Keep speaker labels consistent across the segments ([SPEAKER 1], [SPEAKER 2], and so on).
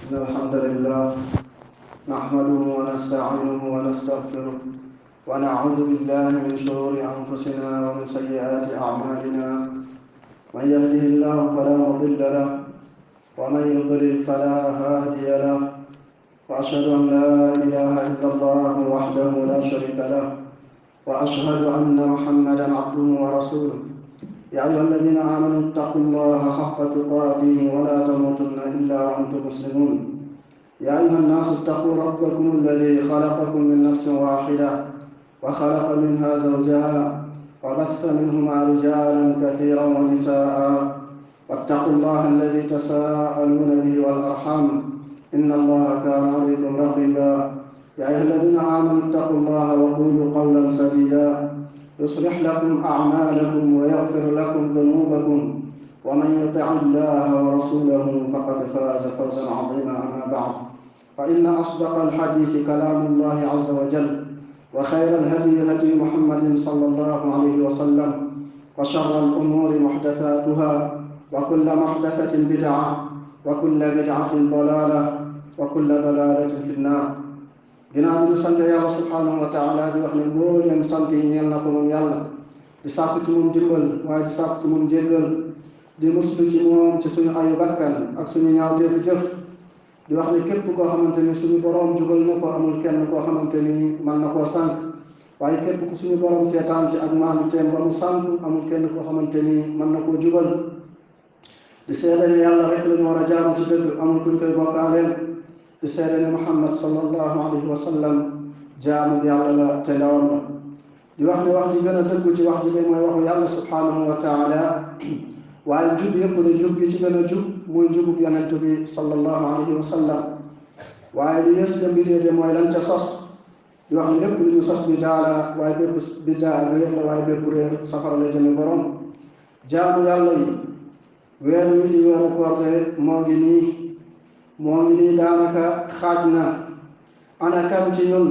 [SPEAKER 1] إن الحمد لله نحمده ونستعينه ونستغفره ونعوذ بالله من شرور أنفسنا ومن سيئات أعمالنا. من يهده الله فلا مضل له ومن يضلل فلا هادي له، وأشهد أن لا إله إلا الله وحده لا شريك له، وأشهد أن محمدا عبده ورسوله. يا أيها الذين آمنوا اتقوا الله حق تقاته ولا تموتن إلا وأنتم مسلمون. يا أيها الناس اتقوا ربكم الذي خلقكم من نفس واحدة وخلق منها زوجها وبث منهما رجالا كثيرا ونساء، واتقوا الله الذي تساءلون به والأرحام إن الله كان عليكم رقيبا. يا أيها الذين آمنوا اتقوا الله وقولوا قولا سديدا يصلح لكم أعمالكم ويغفر لكم ذنوبكم، ومن يطع الله ورسوله فقد فاز فوزا عظيما. أما بعد، فإن أصدق الحديث كلام الله عز وجل، وخير الهدي هدي محمد صلى الله عليه وسلم، وشر الأمور محدثاتها، وكل محدثة بدعة، وكل بدعة ضلالة، وكل ضلالة في النار. ginnaaw bi ñu sant yàlla subhanahu wa taala di wax ne mbooleem sant yi ñeel na ko moom yàlla, di sàkku ci moom dimbal waaye di sàkku ci moom jéggal, di muslu ci moom ci suñu ayu bakkan ak suñu ñaawteefi jëf, di wax ne képp koo xamante ni suñu boroom jubal na ko amul kenn koo xamante ni mën na koo sànq, waaye képp ku suñu boroom seetaan ci ak maandu teem ba mu sànq amul kenn koo xamante ni mën na koo jubal. di seede ne yàlla rek la ñu war a jaamu ci dëgg, amul kuñ koy bokkaaleel. di seede ne Muhammad sallallahu alayhi wa sallam jaamu yàlla la te ndawam la. di wax ne wax ji gën a dëggu ci wax ji de mooy waxu yàlla subhanahu wa taala, waaye jub yëpp ne jub gi ci gën a jub mooy jubug yonent bi sallallahu alayhi wa sallam. waaye li yës ca mbir de mooy lan ca sos. di wax ne lépp lu ñu sos bidaa la, waaye bépp bidaa réer la, waaye bépp réer safara la jëme borom. jaamu yàlla yi weer wi di weeru koor de moo ngi nii daanaka xaaj na. ana kan ci ñun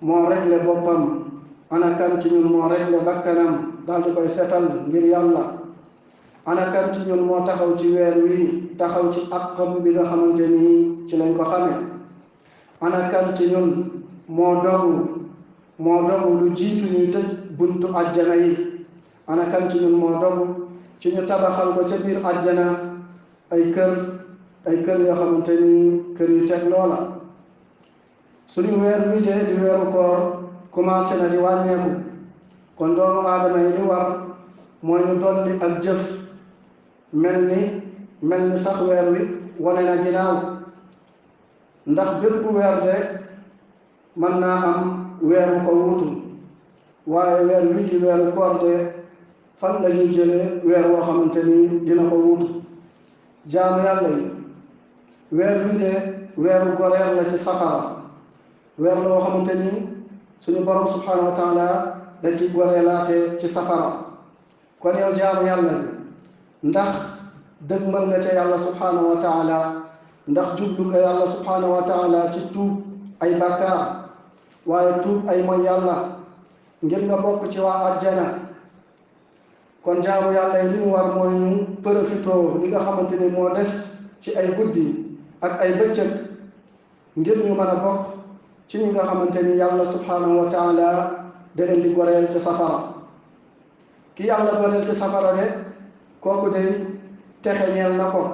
[SPEAKER 1] moo réglé boppam, ana kan ci ñun moo réglé bakkanam daal di koy setal ngir yàlla, ana kan ci ñun moo taxaw ci weer wi taxaw ci àqam bi nga xamante ni ci lañ ko xamee, ana kan ci ñun moo dogu lu jiitu ñuy tëj buntu àjjana yi, ana kan ci ñun moo dogu ci ñu tabaxal ko ca biir àjjana ay kër yoo xamante ni kër yu teg loola. suñu weer wi de di weeru koor commencé na di wàññeeku, kon doomu aadama yi li war mooy ñu dolli ak jëf, mel ni sax weer wi wane na ginnaaw, ndax bépp weer de mën naa am weeru ko wuutu, waaye weer wi di weeru koor de fan la ñuy jëlee weer woo xamante ni dina ko wuutu. jaamu yàlla yi weer wi de weeru goreer la ci safara, weer la woo xamante ni suñu borom subhanahu wa taala da ci goreelaate ci safara. kon yow jaamu yàlla bi ndax dëgmal nga ca yàlla subhanahu wa taala, ndax jublu nga yàlla subhanahu wa taala ci tuub ay bàkkaar waaye tuub ay mooy yàlla ngir nga bokk ci waa àjjana. kon jaamu yàlla yi li mu war mooy ñu profitoo li nga xamante ni moo des ci ay guddi ak ay bëccëg ngir ñu mën a bokk ci ñi nga xamante ni yàlla subhanahu wa taala da leen di goreel ci safara. ki yàlla goreel ci safara de kooku day texe ñeel na ko,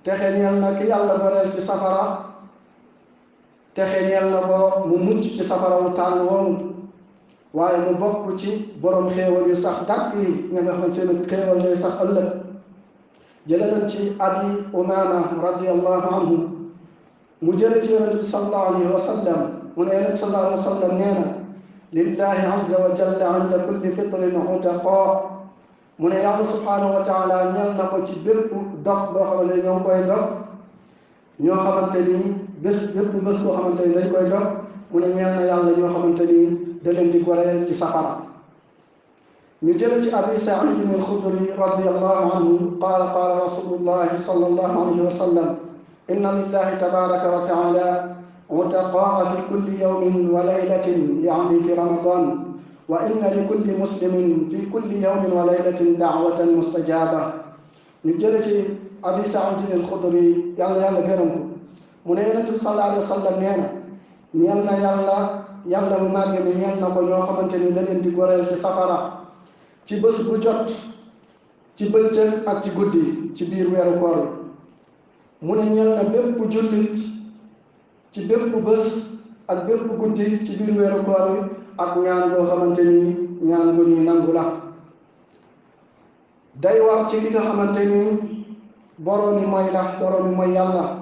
[SPEAKER 1] texe ñeel na ki yàlla goreel ci safara, texe ñeel na ko mu mucc ci safara wu tàng woomu, waaye mu bokk ci borom xéewal yu sax dàkk yi ña nga xam seen xéewal lay sax ëllëg. jële nañ ci abi umaama radiyallahu anhu mu jële ci yonent bi sallallahu alayhi wa sallam mu ne yonent sallallahu alayhi wa sallam nee na lillahi azza wa jalla inda kulli fitrin utaqa, mu ne yàlla subhanahu wa taala ñeel na ko ci bépp dog boo xamante ni ñoo ngi koy dog, ñoo xamante ni bépp bés boo xamante ni dañ koy dog, mu ne ñeel na yàlla ñoo xamante ni da leen di goreel ci safara. ñu jële ci abi saidin alxudri radiyallahu anhu qaala qaala rasulullahi sallallahu alayhi wa sallam inna lillahi tabaraka wa taala utaqaa fi kulli yawmin wa laylatin yaani fi ramadan, wa inna li kulli muslimin fi kulli yawmin wa laylatin da'watan mustajaba. ñu jële ci Abi Saïd al-Khudri yàlla gërëm ko mu ne yonent bi sallallahu alayhi wa sallam nee na ñeel na yàlla mu màgg mi ñeel na ko ñoo xamante ni da leen di goreel ci safara ci bés bu jot ci bëccëg ak ci guddi ci biir weeru koor mu ne ñeel na bépp jullit ci bépp bés ak bépp guddi ci biir weeru koor wi ak ñaan boo xamante ni ñaan bu ñuy nangu la day war ci ki nga xamante ni boroomi mooy yàlla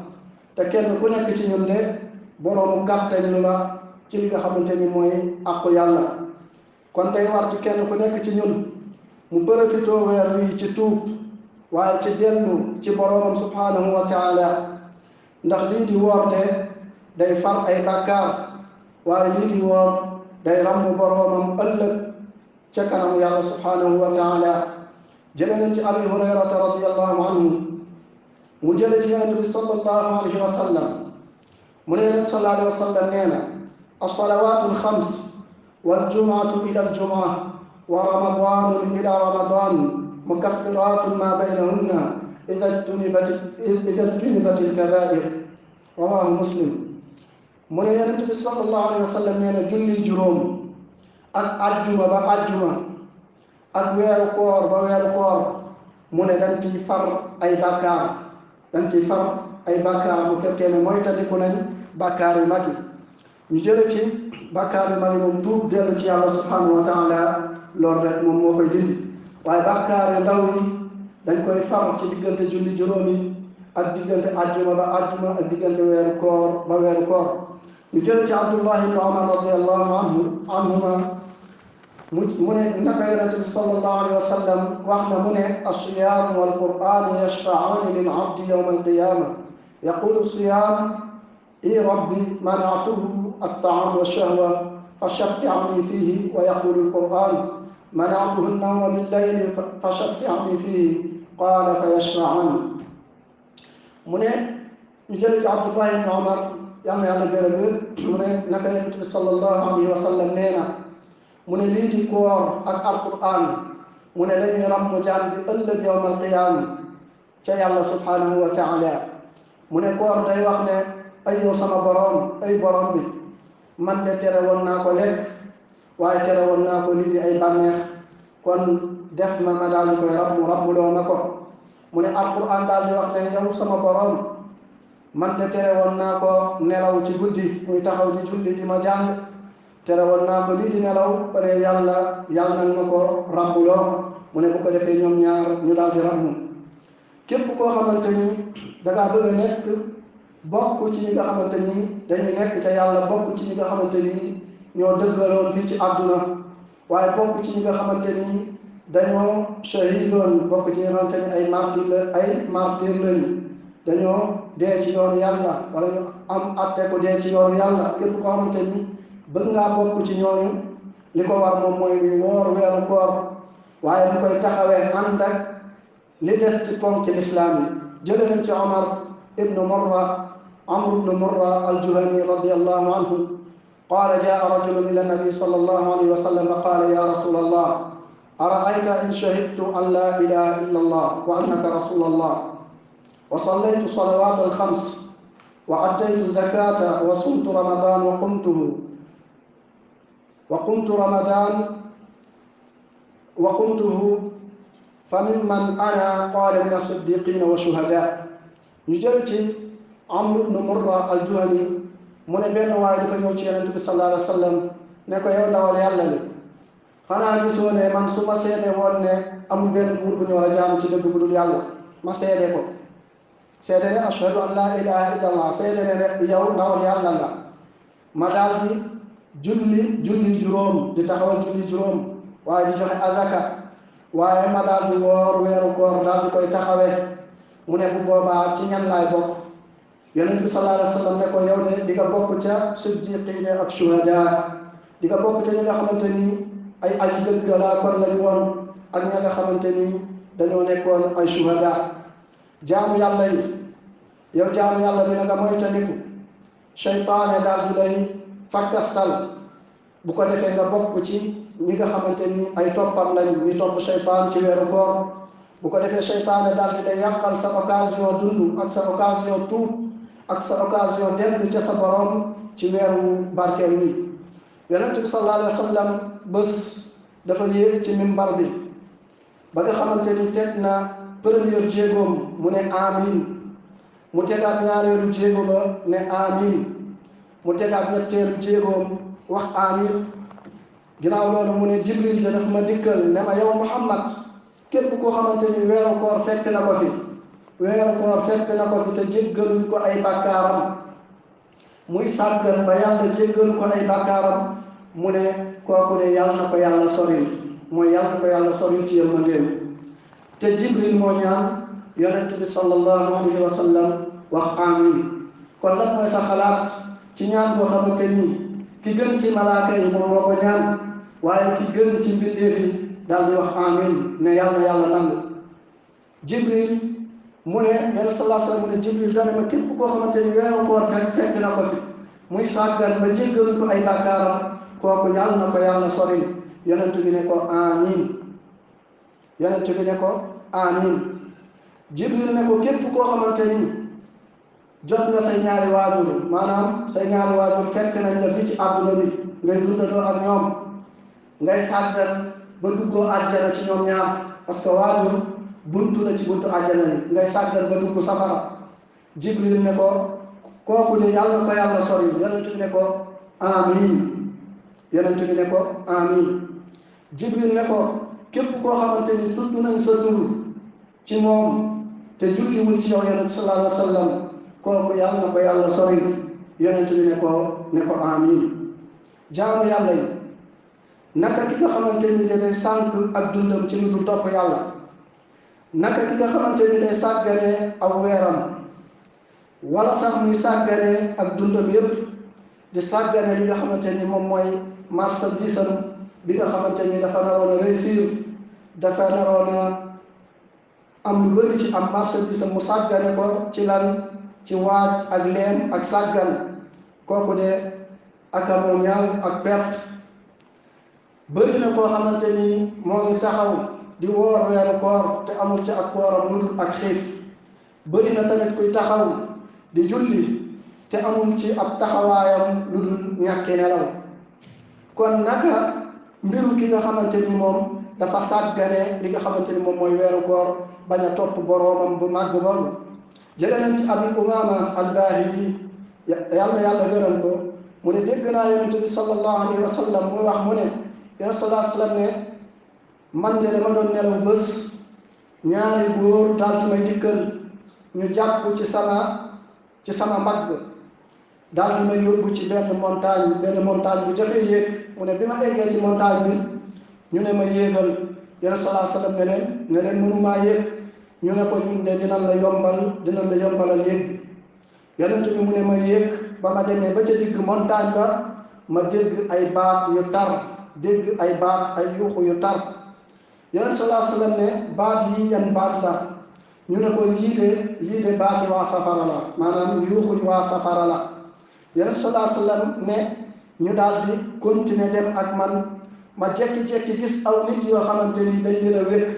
[SPEAKER 1] te kenn ku nekk ci ñun de boroomu gàttañlu la ci li nga xamante ni mooy àqu yàlla kon day war ci kenn ku nekk ci ñun mu profitoo weer wi ci tuub waaye ci dellu ci boroomam subhanahu wa taala ndax lii di woor de day far ay bàkkaar waaye lii di woor day ràmm boroomam ëllëg ca kanamu yàlla subhanahu wa taala jële nañ ci abi hurayrata radiallahu anhu mu jële ci yonent bi sallallahu alayhi wa sallam mu ne yonent sallallahu alayhi wa sallam nee na alsalawatu alxams waljumuatu ila aljumua wa ramadanu ila ramadan mukaffiratun ma baynahunna ida jtunibat alkabair rawahu muslim mu ne yonent bi sallallahu alayhi wa sallam nee na julli juróom ak ajjuma ba ajjuma ak weeru koor ba weeru koor mu ne dañ ciy far ay bàkkaar bu fekkee ne mooy tandiku nañ bàkkaar yu mag yi ñu jële ci bàkkaar yu mag yi moom tuub dellu ci yàlla subhanahu wa taala loolu rek moom moo koy dindi waaye bàkkaar yu ndaw yi dañ koy far ci diggante julli juróom yi ak diggante ajjuma ba ajjuma ak diggante weeru koor ba weeru koor ñu jële ci Abdullah ibn Umar radiallahu anhuma mu ne naka yonent bi sallallahu alayhi wa sallam wax na mu ne as-siyaam wal qur'aan yashfa'aani lil abdi yawma al-qiyaama yaqulu siyaam i rabbi mana'tuhu at-ta'aam wa shahwa fashaffi'nii fiihi wa yaqulu al-qur'aan mana'tuhu an-nawma bil-layli fashaffi'nii fiihi qaala fa yashfa'aani mu ne ñu jële ci Abdullah ibn Umar yal na yàlla gërëm mu ne naka yonent bi sallallahu alayhi wa sallam nee na mu ne lii di koor ak alquran mu ne dañuy ràmm jaam bi ëllëg yawmal qiyaama ca yàlla subhanahu wa taala mu ne koor day wax ne ay yow sama borom ay borom bi man de tere woon naa ko lekk waaye tere woon naa ko lii di ay bànneex kon def ma daal di koy ràmmuloo ma ko mu ne alquran daal di wax ne yow sama borom man de tere woon naa ko nelaw ci guddi muy taxaw di julli di ma jàng tere woon naa ko lii di nelaw ba ne yàlla nag ma ko ràmmuloo mu ne bu ko defee ñoom ñaar ñu daal di ràmm képp koo xamante ni dangaa bëgg a nekk bokk ci ñi nga xamante ni dañuy nekk ca yàlla bokk ci ñi nga xamante ni ñoo dëggaloon fii ci àdduna waaye bokk ci ñi nga xamante ni dañoo shahidoon bokk ci ñi nga xamante ni ay martyr lañu dañoo dee ci yoonu yàlla wala ñu am atte ko dee ci yoonu yàlla képp koo xamante ni bëgg ngaa bokk ci ñooñu li ko war moom mooy muy woor weeru koor waaye mu koy taxawee ànd ak li des ci ponk lislaam yi jële nañ ci Amr ibnu Murra al-Juhani radiyallahu anhu qaala jaa rajulun ila nabi sallallahu alayhi wa sallam fa qaala ya rasulallah ara'ayta in shahidtu an la ilaha illa allah wa annaka rasulallah wa sallaytu salawat al-khams wa addaytu zakata wa sumtu ramadan wa qumtuhu fa mimman ana qaala min as-siddiqina wa shuhada ñu jël ci Amr ibn Murra al-Juhani mu ne benn waaye dafa ñëw ci yonent bi sallallahu alayhi wa sallam ne ko yow ndawal yàlla li xanaa gisoo ne man su ma seede woon ne amul benn buur bu ñu war a jaamu ci dëgg bu dul yàlla ma seede ko seede ne ashhadu an laa ilaha illa allah seede ne yow ndawal yàlla nga ma daal di julli juróom di taxawal julli juróom waaye di joxe azaka waaye ma daal di woor weeru koor daal di koy taxawee mu ne bu boobaa ci ñan laay bokk yonent bi sallallahu alayhi wa sallam ne ko yow de di nga bokk ca siddiqiina ak shuhada di nga bokk ca ñi nga xamante ni ay aji dëgg laa kon lañu woon ak ña nga xamante ni dañoo nekkoon ay shuhada jaamu yàlla yi yow jaamu yàlla bi na nga moytandiku seytaane daal di lay fakkastal bu ko defee nga bokk ci ñi nga xamante ni ay toppam lañ ñi topp seytaan ci weeru koor bu ko defee seytaane daal di lay yàqal sa occasion dund ak sa occasion tuub ak sa occasion dellu ca sa borom ci weeru barkeel wi. yonent bi sallallahu alayhi wa sallam bés dafa yéeg ci mimbar bi ba nga xamante ni teg na première jéegoom mu ne amin, mu tegaat ñaareelu jéego ba ne amin, mu tegaat ñetteelu jéegoom wax amin. ginnaaw loolu mu ne Jibril de daf ma dikkal ne ma yow Muhammad, képp koo xamante ni weeru koor fekk na ko fi, weeru koor fekk na ko fi te jéggaluñ ko ay bàkkaaram, muy sàggan ba yàlla jéggalu ko ay bàkkaaram, mu ne kooku de yàlla na ko yàlla soril, mooy yàlla na ko yàlla soril ci yërmandeem. te Jibril moo ñaan yonent bi sallallahu alayhi wa sallam wax amin. kon lan mooy sa xalaat ci ñaan boo xamante ni ki gën ci malaaka yi moom moo ko ñaan, waaye ki gën ci mbindeef yi daal di wax amin ne yàlla yàlla nangu. Jibril mu ne yonent sallallahu alayhi wa sallam mu ne Jibril dana ma képp koo xamante ni weeru koor fekk na ko fi muy sàggan ba jéggalu ko ay bàkkaaram, kooku yàlla na ko yàlla soril. yonent bi ne ko amin, yonent bi ne ko amin. Jibril ne ko képp koo xamante ni jot nga say ñaari waajur, maanaam say ñaari waajur fekk nañ la fii ci àdduna bi ngay dundandoo ak ñoom, ngay sàggan ba duggoo àjjana ci ñoom ñaar, parce que waajur buntu la ci buntu àjjana yi, ngay sàggan ba dugg safara. Jibril ne ko kooku de yàlla na ko yàlla sori. yonent bi ne ko amin, yonent bi ne ko amin. Jibril ne ko képp koo xamante ni tudd nañ sa tur ci moom te julliwul ci yow yonent sallallahu alayhi wa sallam, kooku yàlla na ko yàlla sori. yonent bi ne ko amin. jaamu yàlla yi naka ki nga xamante ni day sànq ak dundam ci lu dul topp yàlla, naka ki nga xamante ni day sàggane aw weeram, wala sax muy sàggane ak dundam yépp di sàggane li nga xamante ni moom mooy marchandise bi nga xamante ni dafa naroon a réussir, dafa naroon a am lu bëri ci am marchandise mu sàggane ko ci lan, ci waaj ak leem ak sàggan, kooku de ak amoo ñaaw ak perte. bëri na koo xamante ni moo ngi taxaw di woor weeru koor te amul ci ak kooram lu dul ak xiif. bëri na tamit kuy taxaw di julli te amul ci ab taxawaayam lu dul ñàkki nelaw. kon naka mbiru ki nga xamante ni moom dafa sàggane li nga xamante ni moom mooy weeru koor, bañ a topp boroomam bu màgg boobu. jële nañ ci Abi Umaama al-Baahili yàlla gërëm ko, mu ne dégg naa yonent bi sallallahu alayhi wa sallam muy wax mu ne yonent sallallahu alayhi wa sallam ne man de dama doon nelaw bés, ñaari góor daal di may dikkal, ñu jàpp ci sama mbagg daal di may yóbbu ci benn montagne bu jafe yéeg. mu ne bi ma eggee ci montagne bi ñu ne ma yéegal, yonent sallallahu alayhi wa sallam ne leen mënumaa yéeg. ñu ne ko ñun de dinañ la yombalal yéeg bi. yonent bi mu ne ma yéeg, ba ma demee ba ca digg montagne ba ma dégg ay baat yu tar, dégg ay baat ay yuuxu yu tar. yonent sallallahu alayhi wa sallam ne baat yi yan baat la? ñu ne ko lii de baati waa safara la, maanaam yuuxu waa safara la. yonent sallallahu alayhi wa sallam ne ñu daal di continuer dem ak man, ma jekki-jekki gis aw nit yoo xamante ni dañ leen a wékk,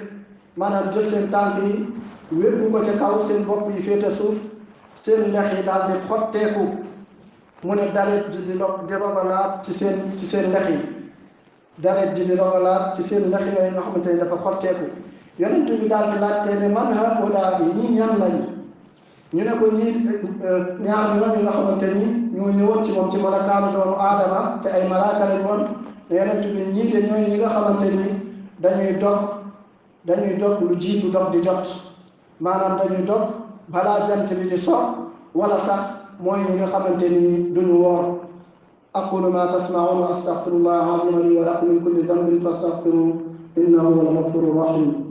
[SPEAKER 1] maanaam jël seen tànk yi wékku ko ca kaw, seen bopp yi féete suuf, seen lex yi daal di xotteeku. mu ne daret ji di rogalaat ci seen lex yi, daret ji di rogalaat ci seen lex yooyu nga xamante ni dafa xotteeku. yonent bi daal di laajte ne man haula yi ñii ñan lañu? ñu ne ko ñii ñaar ñooñu nga xamante ni ñoo ñëwoon ci moom ci malakaanu doomu aadama te ay malaaka lañ woon. ne yonent bi ñii de ñooy ñi nga xamante ni dañuy dog lu jiitu dog di jot, maanaam dañuy dog balaa jant bi di so, wala sax mooy ñi nga xamante ni duñu woor. aqulu ma tasma'un wa astaghfirullah al-azim li wa lakum min kulli dhanbin fastaghfiruhu innahu huwal ghafurur rahim.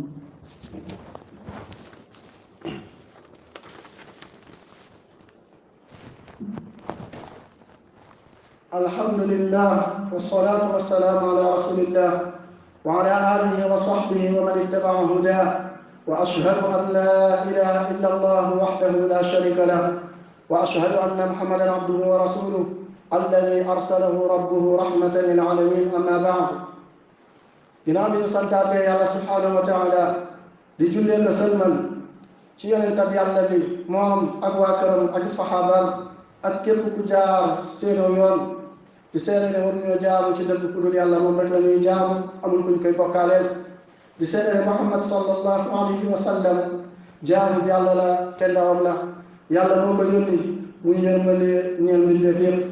[SPEAKER 1] alhamdulillah wassalatu wassalamu ala rasulillah wa ala alihi wa sahbihi wa man ittaba'a hudah wa ashhadu an la ilaha illa allah wahdahu la sharika lah wa ashhadu anna muhammadan abduhu wa rasuluhu alladhi arsalahu rabbuhu rahmatan lil alamin. amma ba'd. ginnaaw bi ñu santaatee yàlla subhanahu wa taala di jullee ko sëlmal ci yonentab yàlla bi moom ak waa këram ak saxaabaam ak képp ku jaar seenu yoon di seede ne waruñoo jaamu ci dëgg ku dul yàlla moom rek la ñuy jaamu amul kuñ koy bokkaaleel di seede ne Muhammad sallallahu alayhi wa sallam jaamu bi yàlla la te ndawam la yàlla moo ko yónni muy yërmande ñeel mbindeef yépp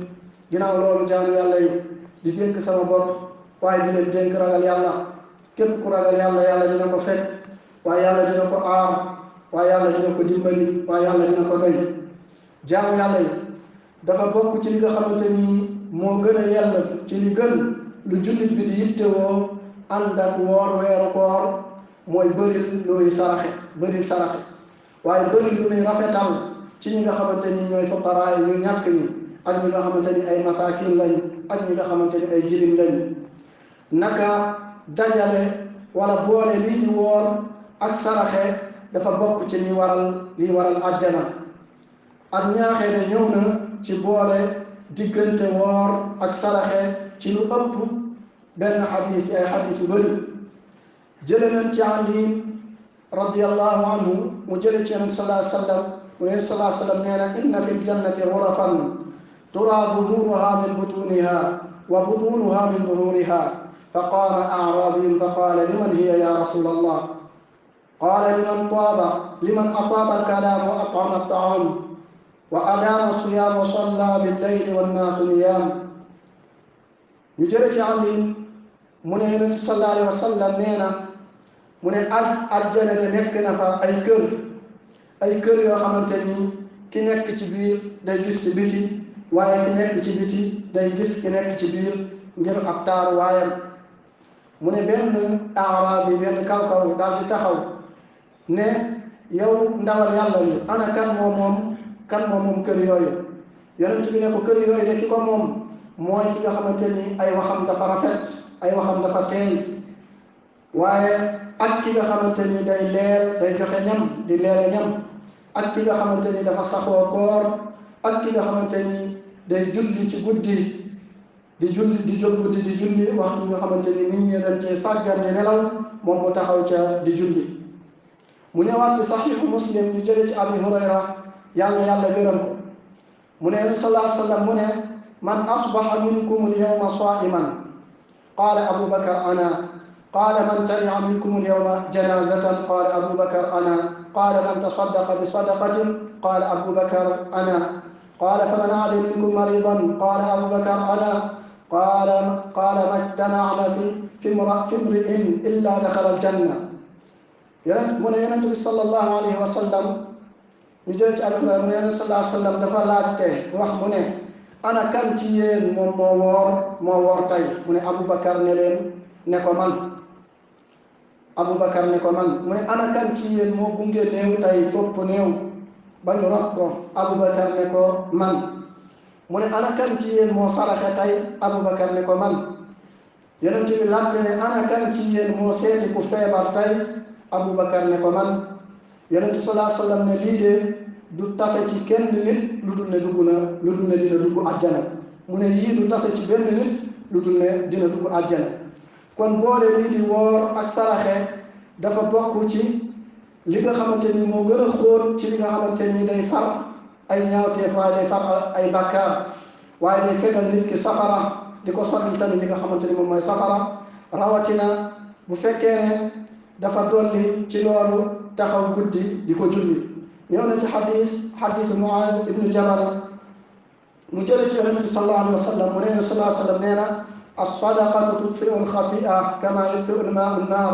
[SPEAKER 1] ginnaaw loolu jaamu yàlla yi di dénk sama bopp waaye di leen dénk ragal yàlla képp ku ragal yàlla yàlla dina ko fekk waaye yàlla dina ko aar waaye yàlla dina ko dimbali waaye yàlla dina ko doy jaamu yàlla yi dafa bokk ci li nga xamante ni moo gën a yell ci li gën lu jullit bi di yittewoo ànd ak woor weeru koor mooy bëril lu muy saraxe bëril saraxe waaye bëril lu muy rafetal ci ñi nga xamante ni ñooy fuqaraa yi ñu ñàkk ñi ak ñi nga xamante ni ay masaakin lañ ak ñi nga xamante ni ay jirim lañ naka dajale wala boole lii di woor ak saraxe dafa bokk ci liy waral àjjana ak ñaaxee ne ñëw na ci boole diggante woor ak saraxe ci lu ëpp benn xadis ay xadis yu bëri jële nañ ci Ali radiyallahu anhu mu jële ci yonent sallallahu alayhi wa sallam mu ne sallallahu alayhi wa sallam nee na inna fi ljannati ghurafan turaa zuhuruha min butuniha wa butunuha min zuhuriha fa qaama a'rabiyun fa qaala liman hiya ya rasul allah qaala liman ataaba alkalaam wa at'ama at-ta'aam wa adaama as-siyaam wa salla bil-layli wan-naasu niyaam ñu jële ci Ali mu ne yonent bi sallallahu alayhi wa sallam nee na mu ne àjjana de nekk na fa ay kër yoo xamante ni ki nekk ci biir day gis ci biti waaye ki nekk ci biti day gis ki nekk ci biir ngir ab taaru waayam mu ne benn aaraab yi benn kaw daal di taxaw ne yow ndawal yàlla li ana kan moom kër yooyu yonent bi ne ko kër yooyu de ki ko moom mooy ki nga xamante ni ay waxam dafa rafet ay waxam dafa teey waaye ak ki nga xamante ni day joxe ñam di leele ñam ak ki nga xamante ni dafa saxoo koor ak ki nga xamante ni day julli ci guddi di jóg guddi di julli waxtu nga xamante ni nit ñi dañ ci sàggan di nelaw moom mu taxaw ca di julli mu ñëwaat ci saxiixu muslim ñu jële ci abi hurayra yàlla gërëm ko mu ne sallallahu alayhi wa sallam mu ne man asbaha minkum al-yawma saa'iman qaala abu bakar ana qaala man tabi'a minkum al-yawma janazatan qaala abu bakar ana qaala man tasaddaqa bi sadaqatin qaala abu bakar ana qaala faman aada minkum maridan qaala abu bakar ana qaala ma ijtama'na fi imri'in illa dakhala al-janna mu ne yonent bi sallallahu alayhi wa sallam ñu jële ci Abu Hurayra mu ne yonent sallallahu alayhi wa sallam dafa laajte wax mu ne ana kan ci yéen moom moo woor tey mu ne Aboubacar ne ko man Aboubacar ne ko man mu ne ana kan ci yéen moo gunge néew tey topp néew ba ñu rob ko Aboubacar ne ko man mu ne ana kan ci yéen moo saraxe tey Aboubacar ne ko man yonent bi laajte ne ana kan ci yéen moo seeti ku feebar tey Aboubacar ne ko man yonent bi sallallahu alayhi wa sallam ne lii de du tase ci kenn nit lu dul ne dina dugg àjjana mu ne yii du tase ci benn nit lu dul ne dina dugg àjjana kon boole lii di woor ak saraxe dafa bokk ci li nga xamante ni moo gën a xóot ci li nga xamante ni day far ay ñaawteef waaye day far ay bàkkaar waaye day fegal nit ki safara di ko soril tamit li nga xamante ni moom mooy safara rawatina bu fekkee ne dafa dolli ci loolu taxaw guddi di ko julli ñëw na ci xadis Muaaz ibnu Jabal mu jële ci yonent bi sallallahu alayhi wa sallam mu ne sallallahu alayhi wa sallam nee na as-sadaqatu tudfi'u al-khati'a kama yudfi'u al-ma'u an-nar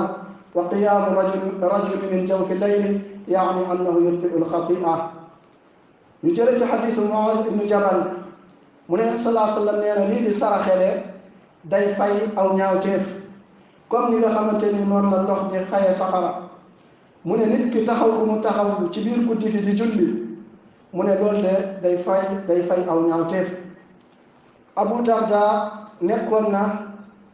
[SPEAKER 1] wa qiyaamu rajuli min jawfi layli yaani annahu yudfi'u al-khati'a ñu jële ci xadis Muaaz ibnu Jabal mu ne sallallahu alayhi wa sallam nee na lii di saraxe de day fay aw ñaawteef comme ni nga xamante ni noonu la ndox di faye safara mu ne nit ki taxaw gu mu taxaw ci biir guddi gi di julli mu ne loolu de day fay aw ñaawteef Abu Darda nekkoon na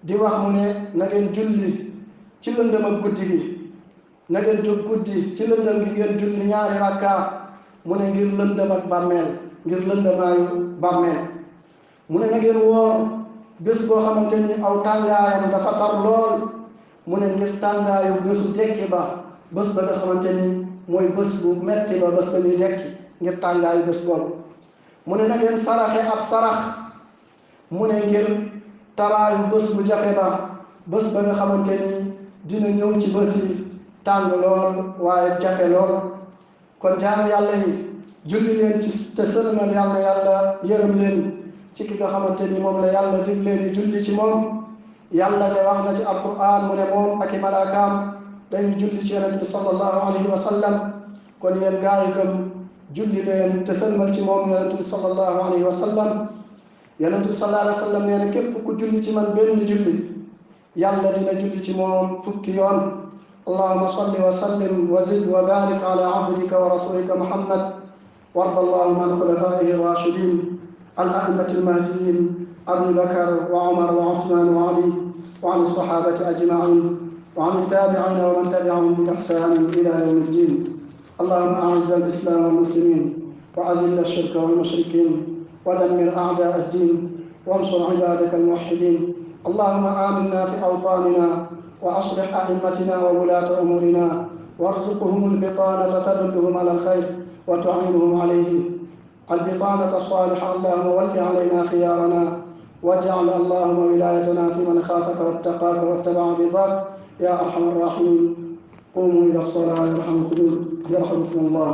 [SPEAKER 1] di wax mu ne na ngeen julli ci lëndëm ak guddi gi na ngeen jóg guddi ci lëndëm gi ngeen julli ñaari rakka mu ne ngir lëndëm ak bàmmeel ngir lëndëmaayu bàmmeel mu ne na ngeen woor bés boo xamante ni aw tàngaayam dafa tar lool mu ne ngir tàngaayu bésu dekki ba bés ba nga xamante ni mooy bés bu metti ba bés ba ñuy dekki ngir tàngaayu bés boobu. mu ne na ngeen saraxe ab sarax mu ne ngir taraayu bés bu jafe ba bés ba nga xamante ni dina ñëw ci bés yi tàng lool waaye jafe lool. kon jaamu yàlla yi julli leen ci te sëlmal yàlla yàlla yërëm leen ci ki nga xamante ni moom la yàlla dig leen di julli ci moom. yàlla de wax na ci alquran mu ne moom ak i malaakaam dañuy julli ci yonent bi sallallahu alayhi wa sallam. kon yéen gaa yi gëm julli leen te sëlmal ci moom yonent bi sallallahu alayhi wa sallam. yonent bi sallallahu alayhi wa sallam nee na képp ku julli ci man benn julli yàlla dina julli ci moom fukki yoon. allahuma salli wa sallim wa zid wa barik ala abdika wa rasulika muhammad warda allahuma an xulafaihi rachidin al aimati almahdiyin abi bakar wa umar wa usman wa ali wa an alsahabati ajmain wa an altabiina wa man tabiahum bi ihsanin ila yawmi ddin. allahuma aiz alislam walmuslimin wa adil alshirka walmushrikin wa dammir a'da addin wansur ibadaka almuwahhidin. اللهم آمنا في أوطاننا وأصلح أئمتنا وولاة أمورنا وارزقهم البطانة تدلهم على الخير وتعينهم عليه البطانة الصالحة. اللهم ول علينا خيارنا واجعل اللهم ولايتنا في من خافك واتقاك واتبع رضاك يا أرحم الراحمين. قوموا إلى الصلاة يرحمكم الله.